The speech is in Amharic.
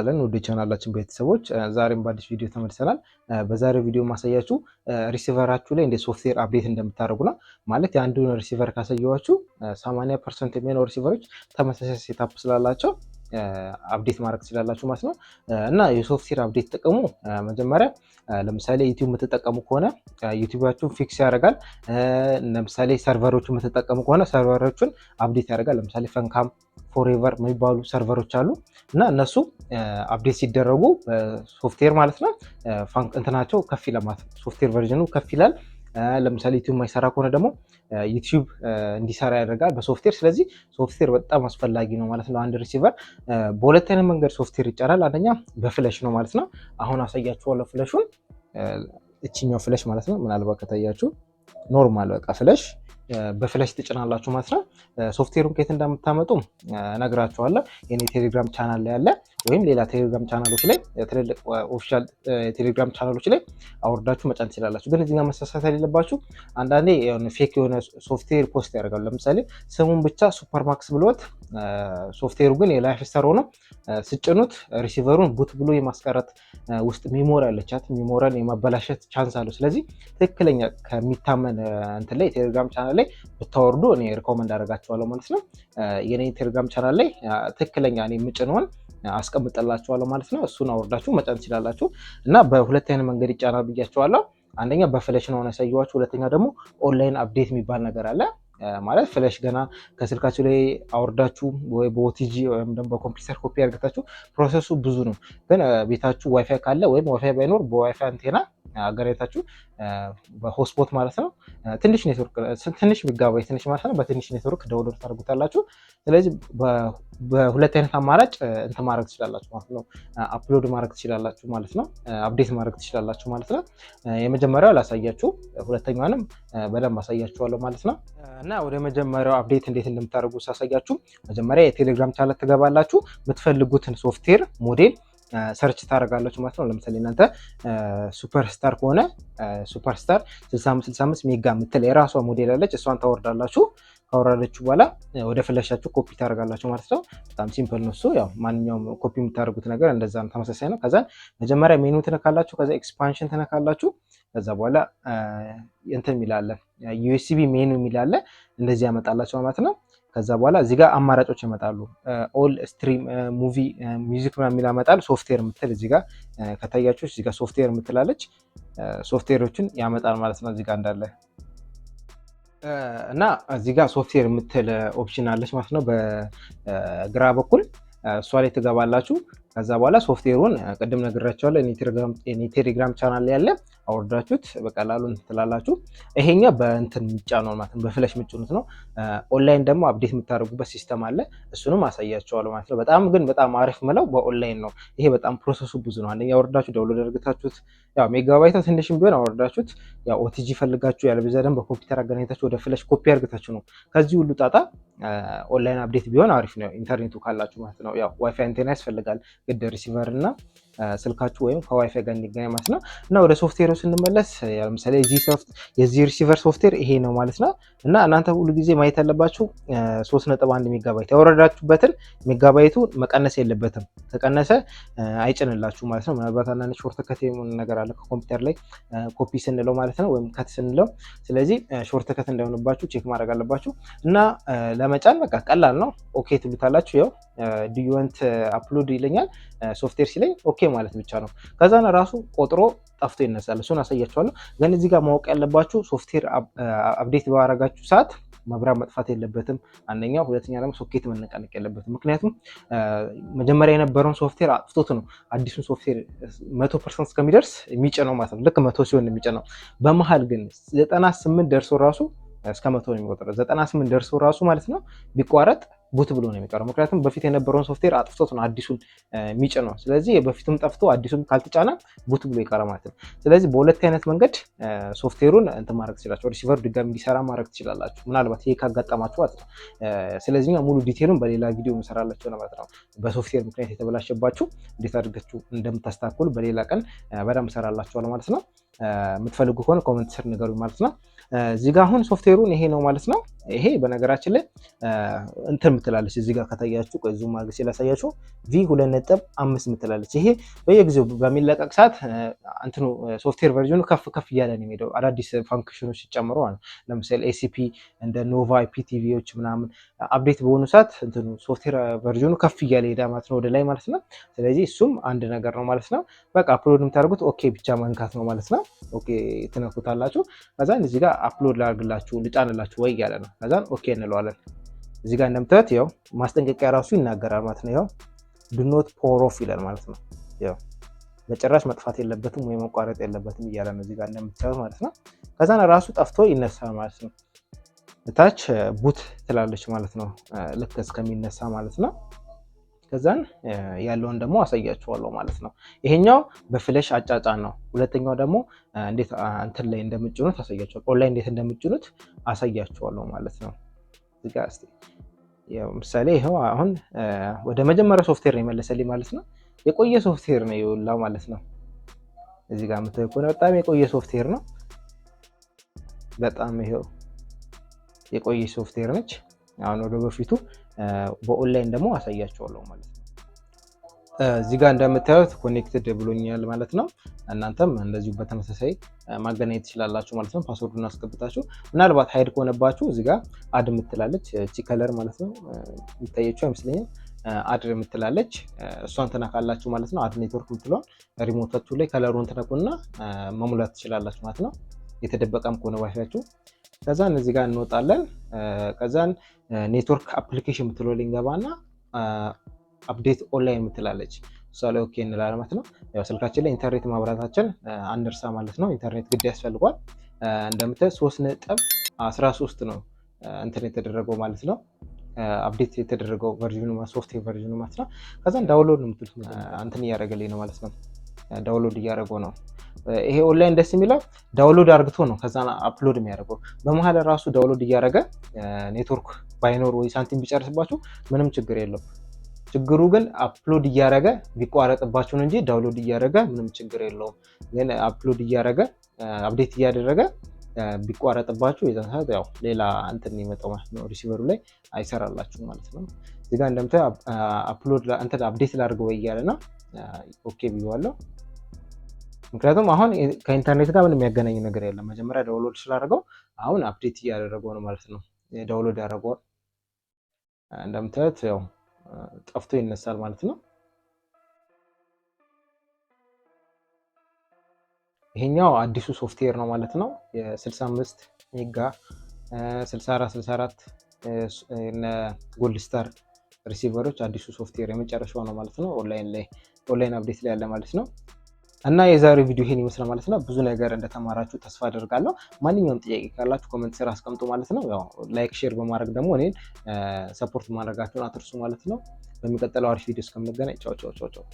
ይስጥልን ውድ ቻናላችን ቤተሰቦች፣ ዛሬም በአዲስ ቪዲዮ ተመልሰናል። በዛሬው ቪዲዮ ማሳያችሁ receiver ኣችሁ ላይ እንዴት software update እንደምታደርጉ ነው። ማለት የአንዱን receiver ካሳየኋችሁ 80% የሚሆነው receiver ኦች ተመሳሳይ setup ስላላቸው update ማድረግ ትችላላችሁ ማለት ነው። እና የ software update ጥቅሙ መጀመሪያ ለምሳሌ YouTube የምትጠቀሙ ከሆነ YouTube ኣችሁን fix ያደርጋል። ለምሳሌ server ኦቹ የምትጠቀሙ ከሆነ server ኦቹን update ያደርጋል። ለምሳሌ Funcam፣ Forever የሚባሉ server ኦች አሉ እና እነሱ update ሲደረጉ ሶፍትዌር ማለት ነው እንትናቸው ከፍ ይላል ማለት ነው። Software version ኑ ከፍ ይላል። ለምሳሌ YouTube የማይሰራ ከሆነ ደግሞ YouTube እንዲሰራ ያደርጋል በሶፍትዌር። ስለዚህ ሶፍትዌር በጣም አስፈላጊ ነው ማለት ነው። አንድ receiver በሁለት አይነት መንገድ ሶፍትዌር ይጫናል። አንደኛ በ flash ነው ማለት ነው። አሁን አሳያችኋለሁ flash ኡን። እችኛው flash ማለት ነው። ምናልባት ከታያችሁ normal በቃ flash በ flash ትጭናላችሁ ማለት ነው። ሶፍትዌሩን ከየት እንደምታመጡ እነግራችኋለሁ። የኔ Telegram channel ላይ ያለ ወይም ሌላ Telegram channel ኦች ላይ፣ ትልልቅ official Telegram channel ኦች ላይ አውርዳችሁ መጫን ትችላላችሁ። ግን እዚህ ጋር መሳሳት የሌለባችሁ አንዳንዴ fake የሆነ software post ያደርጋሉ። ለምሳሌ ስሙን ብቻ Super Max ብሎት ሶፍትዌሩ ግን የ Lifestar ሆኖ ስጭኑት receiver ኡን boot ብሎ የማስቀረት፣ ውስጥ memory አለቻት፣ memory ን የማበላሸት chance አለው። ስለዚህ ትክክለኛ ከሚታመን እንትን ላይ Telegram channel ላይ ብታወርዱ እኔ recommend አደርጋችኋለሁ ማለት ነው። የኔ Telegram channel ላይ ትክክለኛ እኔ የምጭነውን አስቀምጥላችኋለሁ ማለት ነው። እሱን አውርዳችሁ መጫን ትችላላችሁ። እና በሁለት አይነት መንገድ ይጫናል ብያችኋለሁ። አንደኛ በ flash ነው ያሳየኋችሁ። ሁለተኛ ደግሞ online update የሚባል ነገር አለ። ማለት flash ገና ከስልካችሁ ላይ አውርዳችሁ ወይ በ OTG ወይም ደግሞ በኮምፒውተር ኮፒ አድርጋችሁ process ኡ ብዙ ነው። ግን ቤታችሁ ዋይፋይ ካለ ወይም ዋይፋይ ባይኖር በ WiFi antenna አገናኝታችሁ በ hotspot ማለት ነው፣ ትንሽ ኔትወርክ፣ ትንሽ ሜጋባይት ትንሽ ማለት ነው። በትንሽ network download ታደርጉታላችሁ። ስለዚህ በሁለት አይነት አማራጭ እንትን ማድረግ ትችላላችሁ ማለት ነው። Upload ማድረግ ትችላላችሁ ማለት ነው። Update ማድረግ ትችላላችሁ ማለት ነው። የመጀመሪያው ላሳያችሁ፣ ሁለተኛዋንም በደንብ አሳያችኋለሁ ማለት ነው። እና ወደ መጀመሪያው update እንዴት እንደምታደርጉ ሳሳያችሁ መጀመሪያ የ Telegram channel ትገባላችሁ። የምትፈልጉትን software model search ታደርጋላችሁ ማለት ነው። ለምሳሌ እናንተ Superstar ከሆነ Superstar 6565 mega የምትል የራሷ ሞዴል አለች። እሷን ታወርዳላችሁ። ካወረዳችሁ በኋላ ወደ flash ኣችሁ copy ታደርጋላችሁ ማለት ነው። በጣም simple ነው እሱ። ያው ማንኛውም ኮፒ የምታደርጉት ነገር እንደዛ ነው፣ ተመሳሳይ ነው። ከዛ መጀመሪያ ሜኑ ትነካላችሁ። ከዛ expansion ትነካላችሁ። ከዛ በኋላ እንትን የሚል አለ፣ USB menu የሚል አለ፣ እንደዚህ ያመጣላችሁ ማለት ነው። ከዛ በኋላ እዚህ ጋር አማራጮች ይመጣሉ። All፣ stream፣ movie፣ music ምናምን የሚል ያመጣል። ሶፍትዌር የምትል እዚህ ጋር ከታያችሁ እዚህ ጋር ሶፍትዌር የምትላለች፣ ሶፍትዌሮችን ያመጣል ማለት ነው እዚህ ጋር እንዳለ። እና እዚህ ጋር ሶፍትዌር የምትል option አለች ማለት ነው። በግራ በኩል እሷ ላይ ትገባላችሁ። ከዛ በኋላ ሶፍትዌሩን ቅድም ነግሬያችኋለሁ። የኔ Telegram channel ላይ ያለ አወርዳችሁት በቀላሉ እንትን ትላላችሁ። ይሄኛ በእንትን የሚጫነው ማለት ነው፣ በ flash የምጭኑት ነው። ኦንላይን ደግሞ update የምታደርጉበት system አለ። እሱንም አሳያችኋለሁ ማለት ነው። በጣም ግን በጣም አሪፍ ምለው በኦንላይን ነው። ይሄ በጣም process ኡ ብዙ ነው። አንደኛ አወርዳችሁ download አድርጋችሁት ያው ሜጋባይት ትንሽም ቢሆን አወርዳችሁት ያው OTG ፈልጋችሁ ያለበለዚያ ደግሞ በኮምፒውተር አገናኝታችሁ ወደ flash copy አድርጋችሁ ነው። ከዚህ ሁሉ ጣጣ online update ቢሆን አሪፍ ነው። ኢንተርኔቱ ካላችሁ ማለት ነው። ያው WiFi antenna ያስፈልጋል ግድ receiver እና ስልካችሁ ወይም ከዋይፋይ ጋር እንዲገናኝ ማለት ነው። እና ወደ ሶፍትዌሩ ስንመለስ ለምሳሌ የዚህ receiver software ይሄ ነው ማለት ነው። እና እናንተ ሁሉ ጊዜ ማየት ያለባችሁ 3.1 ሜጋባይት ያወረዳችሁበትን ሜጋባይቱ መቀነስ የለበትም። ከቀነሰ አይጭንላችሁ ማለት ነው። ምናልባት አንዳንድ shortcut የሆነ ነገር አለ ከኮምፒውተር ላይ ኮፒ ስንለው ማለት ነው ወይም cut ስንለው። ስለዚህ shortcut እንዳይሆንባችሁ check ማድረግ አለባችሁ። እና ለመጫን በቃ ቀላል ነው። Okay ትሉታላችሁ። ያው "Do you want upload" ይለኛል ሶፍትዌር ሲለኝ okay ማለት ብቻ ነው። ከዛን ራሱ ቆጥሮ ጠፍቶ ይነሳል። እሱን አሳያችኋለሁ። ግን እዚህ ጋር ማወቅ ያለባችሁ software update ባረጋችሁ ሰዓት መብራት መጥፋት የለበትም አንደኛው፣ ሁለተኛ ደግሞ ሶኬት መነቃነቅ የለበትም። ምክንያቱም መጀመሪያ የነበረውን ሶፍትዌር አጥፍቶት ነው አዲሱን ሶፍትዌር 100% እስከሚደርስ የሚጭነው ማለት ነው። ልክ 100 ሲሆን የሚጭነው። በመሀል ግን 98 ደርሶ ራሱ፣ እስከ 100 ነው የሚቆጥረው፣ 98 ደርሶ ራሱ ማለት ነው ቢቋረጥ boot ብሎ ነው የሚቀረው። ምክንያቱም በፊት የነበረውን ሶፍትዌር አጥፍቶት ነው አዲሱን የሚጭነው። ስለዚህ በፊቱም ጠፍቶ አዲሱም ካልተጫነ boot ብሎ ይቀራል ማለት ነው። ስለዚህ በሁለት አይነት መንገድ ሶፍትዌሩን እንትን ማድረግ ትችላላችሁ። Receiver ኡ ድጋሚ እንዲሰራ ማድረግ ትችላላችሁ። ምናልባት ይሄ ካጋጠማችሁ ማለት ነው። ስለዚህ ሙሉ detail ኡን በሌላ ቪዲዮ እሰራላችሁ ማለት ነው። በሶፍትዌር ምክንያት የተበላሸባችሁ እንዴት አድርጋችሁ እንደምታስተካክሉ በሌላ ቀን በደንብ እሰራላችኋለሁ ማለት ነው። የምትፈልጉ ከሆነ comment ስር ንገሩኝ ማለት ነው። እዚህ ጋር አሁን ሶፍትዌሩን ይሄ ነው ማለት ነው። ይሄ በነገራችን ላይ እንትን ምትላለች እዚህ ጋር ከታያችሁ፣ ቆይ zoom አድርጌ ላሳያችሁ። V 2.5 ምትላለች። ይሄ በየጊዜው በሚለቀቅ ሰዓት እንትኑ software version ኑ ከፍ ከፍ እያለ ነው የሚሄደው፣ አዳዲስ function ኖች ሲጨምሩ ማለት ነው። ለምሳሌ ACP እንደ Nova IPTV ዎች ምናምን update በሆኑ ሰዓት እንትኑ software version ኑ ከፍ እያለ ሄዳ ማለት ነው፣ ወደ ላይ ማለት ነው። ስለዚህ እሱም አንድ ነገር ነው ማለት ነው። በቃ upload የምታደርጉት okay ብቻ መንካት ነው ማለት ነው። Okay ትነኩታላችሁ። ከዛን እዚህ ጋር upload ላድርግላችሁ ልጫንላችሁ ወይ እያለ ነው። ከዛን okay እንለዋለን። እዚህ ጋር እንደምታዩት ያው ማስጠንቀቂያ ራሱ ይናገራል ማለት ነው። ያው "Do not power off" ይላል ማለት ነው። ያው በጭራሽ መጥፋት የለበትም ወይ መቋረጥ የለበትም እያለ ነው እዚህ ጋር እንደምታዩት ማለት ነው። ከዛን ራሱ ጠፍቶ ይነሳል ማለት ነው። እታች boot ትላለች ማለት ነው፣ ልክ እስከሚነሳ ማለት ነው። ከዛን ያለውን ደግሞ አሳያችኋለሁ ማለት ነው። ይሄኛው በ flash አጫጫን ነው። ሁለተኛው ደግሞ እንዴት እንትን ላይ እንደምጭኑት አሳያችኋለሁ። ኦንላይን እንዴት እንደምጭኑት አሳያችኋለሁ ማለት ነው። እዚህ ጋር እስኪ ምሳሌ ይኸው አሁን ወደ መጀመሪያው ሶፍትዌር ነው የመለሰልኝ ማለት ነው። የቆየ ሶፍትዌር ነው ይውላ ማለት ነው። እዚህ ጋር የምታዩት ከሆነ በጣም የቆየ ሶፍትዌር ነው። በጣም ይኸው የቆየ ሶፍትዌር ነች። አሁን ወደ በፊቱ በኦንላይን ደግሞ አሳያችኋለሁ ማለት ነው። እዚህ ጋር እንደምታዩት connected ብሎኛል ማለት ነው። እናንተም እንደዚሁ በተመሳሳይ ማገናኘት ትችላላችሁ ማለት ነው። Password ኡን አስገብታችሁ ምናልባት hide ከሆነባችሁ እዚህ ጋር add የምትላለች እቺ color ማለት ነው፣ የሚታየችው አይመስለኝም። Add የምትላለች እሷን ትነካላችሁ ማለት ነው። Add network የምትለዋን remote ኣችሁ ላይ color ኡን ትነኩና መሙላት ትችላላችሁ ማለት ነው። የተደበቀም ከሆነ ዋይፋያችሁ። ከዛን እዚህ ጋር እንወጣለን። ከዛን network application የምትለው ላይ እንገባና update online የምትላለች እሷ ላይ okay እንላለን ማለት ነው። ያው ስልካችን ላይ ኢንተርኔት ማብራታችን አንርሳ ማለት ነው። ኢንተርኔት ግድ ያስፈልጓል። እንደምታዩት 3.13 ነው እንትን የተደረገው ማለት ነው። Update የተደረገው version ኑ software version ኑ ማለት ነው። ከዛን download ነው የምትሉት፣ እንትን እያደረገልኝ ነው ማለት ነው። Download እያደረገው ነው። ይሄ ኦንላይን ደስ የሚለው download አርግቶ ነው ከዛ upload የሚያደርገው። በመሀል ራሱ download እያደረገ ኔትወርክ ባይኖር ወይ ሳንቲም ቢጨርስባችሁ ምንም ችግር የለውም። ችግሩ ግን upload እያደረገ ቢቋረጥባችሁ ነው እንጂ download እያደረገ ምንም ችግር የለውም። ግን upload እያደረገ update እያደረገ ቢቋረጥባችሁ የዛን ሰዓት ያው ሌላ እንትን የሚመጣው ማለት ነው። Receiver ኡ ላይ አይሰራላችሁም ማለት ነው። እዚህ ጋር እንደምታየው upload እንትን update ላድርገው ወይ እያለ ነው። Okay ብዬዋለሁ። ምክንያቱም አሁን ከኢንተርኔት ጋር ምንም የሚያገናኝ ነገር የለም። መጀመሪያ download ስላደረገው አሁን update እያደረገው ነው ማለት ነው። Download ያደረገዋል። እንደምታዩት ያው ጠፍቶ ይነሳል ማለት ነው። ይሄኛው አዲሱ ሶፍትዌር ነው ማለት ነው። የ65 mega 64 64 Gold Star receiver ኦች አዲሱ ሶፍትዌር የመጨረሻው ነው ማለት ነው። ኦንላይን ላይ online update ላይ ያለ ማለት ነው። እና የዛሬው ቪዲዮ ይሄን ይመስላል ማለት ነው። ብዙ ነገር እንደተማራችሁ ተስፋ አደርጋለሁ። ማንኛውም ጥያቄ ካላችሁ comment ስር አስቀምጡ ማለት ነው። ያው like፣ share በማድረግ ደግሞ እኔን support ማድረጋችሁን አትርሱ ማለት ነው። በሚቀጥለው አሪፍ ቪዲዮ እስከምንገናኝ ቻው ቻው ቻው ቻው።